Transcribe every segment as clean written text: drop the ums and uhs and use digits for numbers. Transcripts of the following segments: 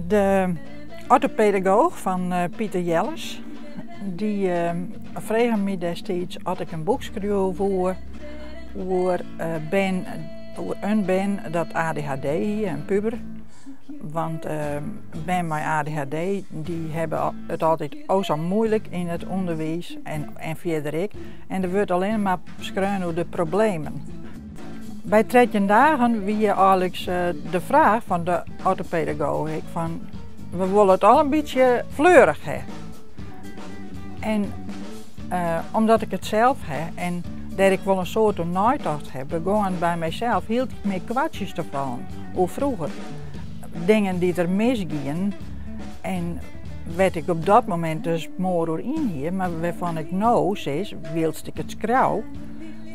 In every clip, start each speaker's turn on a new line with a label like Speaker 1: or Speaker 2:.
Speaker 1: De ortopedagooch fan Piter Jelles, dy frege my destiids oft ik in boek skriuwe woe oer bern, oer in bern dat ADHD hie, in puber. Want bern mei ADHD dy hawwe it altyd o sa muoilik yn it ûnderwiis en fierder ek. En der wurdt allinne mar skreaun oer de problemen. By 13 dagen wie eigenlik de fraach fan de ortopedagooch ek fan we wolle it al in bytsje fleurich ha. En omdat ik it sels ha en dêr ek wol in soad oer neitocht ha, begûnen by mysels hieltyd mear kwartsjes te fallen oer froeger. Dingen dy't der misgienen en wêr't ik op dat momint dus moar oer yn hie, mar wêrfan ik no sis, wylst ik it skriuw,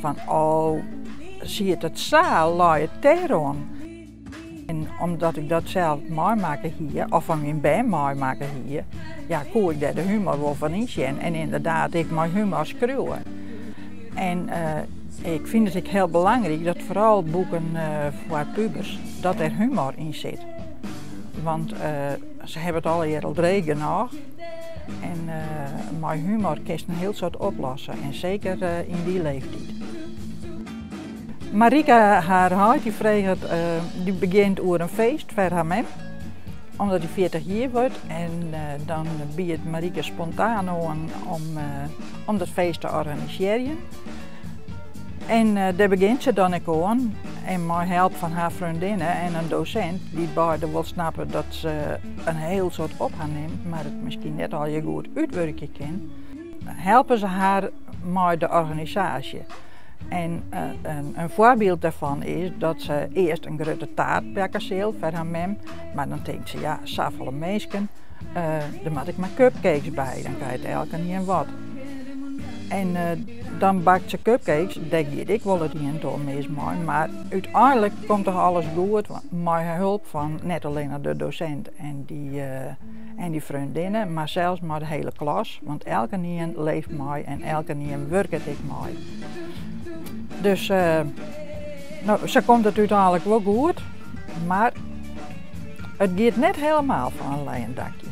Speaker 1: fan oh, siet it sa, lei it dêroan. En omdat ik dat sels meimakke hie, of fan myn bern meimakke hie, ja, koe ik dêr de humor wol fan ynsjen en ynderdaad ek mei humor skriuwe. En ik fyn it ek hiel belangryk dat foaral boeken foar pubers, dat dêr humor yn sit. Want se hawwe it allegear al dreech genôch en mei humor kinst in hiel soad oplosse en seker yn dy leeftiid. Marika har heit dy freget, dy begjint oer in feest foar har mem, omdat dy 40 jier wurdt en dan biedt Marika spontaan oan om dat feest te organisearjen. En dêr begjint se dan ek oan en mei help fan har freondinne en in dosint, dy't beide wol snappe dat se in hiel soad op har nimt, mar it miskien net allegear goed útwurkje kin, helpe se har mei de organisaasje. En in foarbyld dêrfan is dat se earst in grutte taart bakke sil foar har mem, mar dan tinkt se, ja, safolle minsken, der moat ek mar cupcakes by, dan krijt elkenien wat. En dan bakt se cupcakes, dêr giet ek wol it ien en oar mis mei, mar úteinlik komt toch alles goed mei help fan net allinne de dosint en dy freondinne, mar sels mei de hiele klas, want elkenien leeft mei en elkenien wurket ek mei. Dus no, sa komt it úteinlik wol goed, mar it giet net helemaal fan in leien dakje.